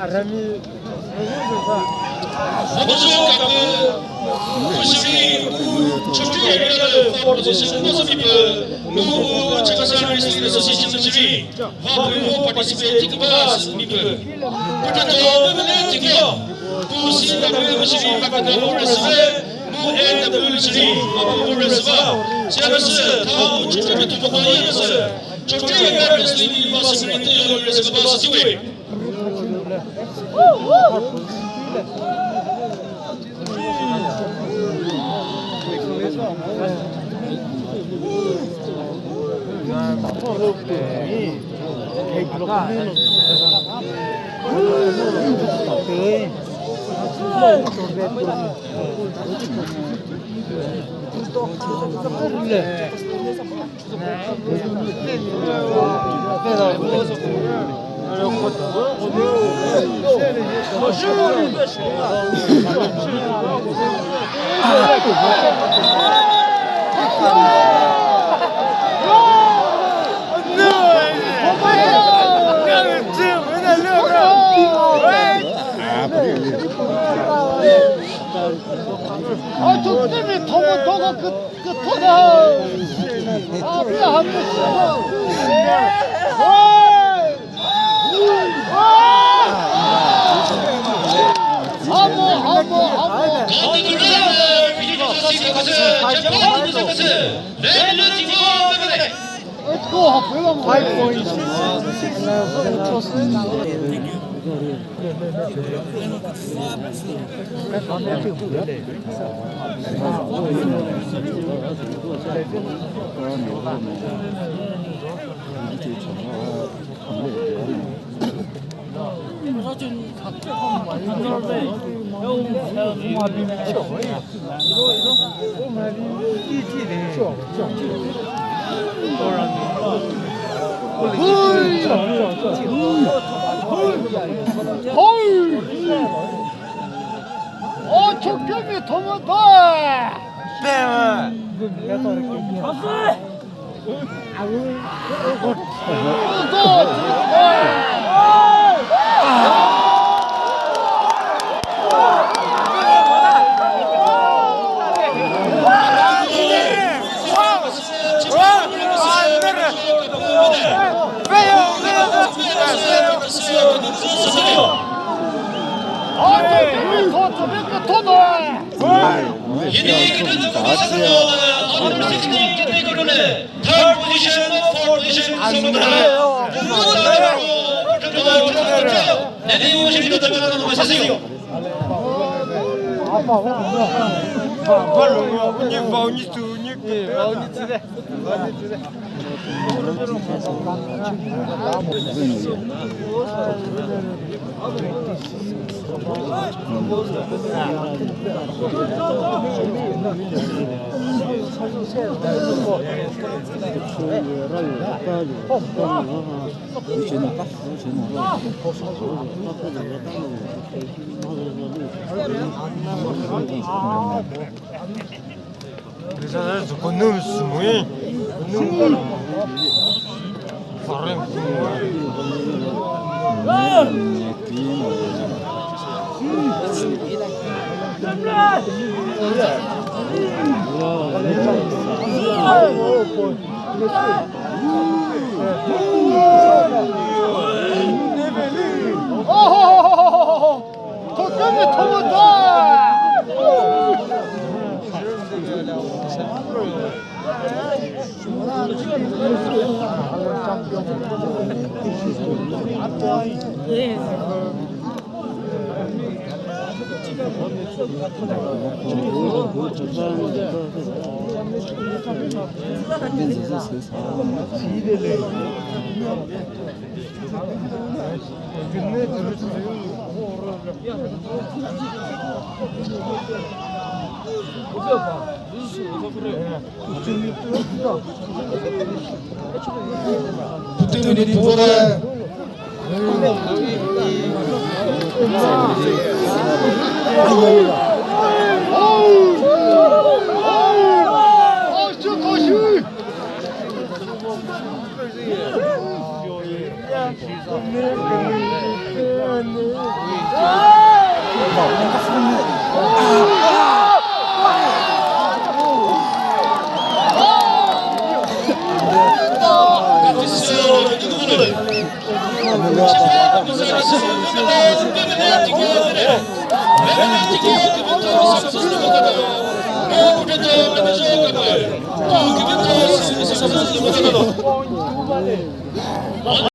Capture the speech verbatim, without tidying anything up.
Arami. Obojo kaku, kushiri, u, Chokri area lü fourth position, Mozambique, mu, u, Chakhesang Wrestling Association lü shiri, va, bu, u, participate, thik, va, Mozambique. Kuta to, ve, ve, le, thik, va, bu, si, ta, ve, ve, shiri, va, kuta, u, wrestle, mu, e, ta, ve, shiri, va, bu, u, wrestle, va. Siya, ve, se, ta, u, Chokri, ve, tu, va, ye, ve, se. Chokri area wrestling, va, shiri, te, yo, wrestle, va, sa, ti, ve. Five points. Third position, fourth position,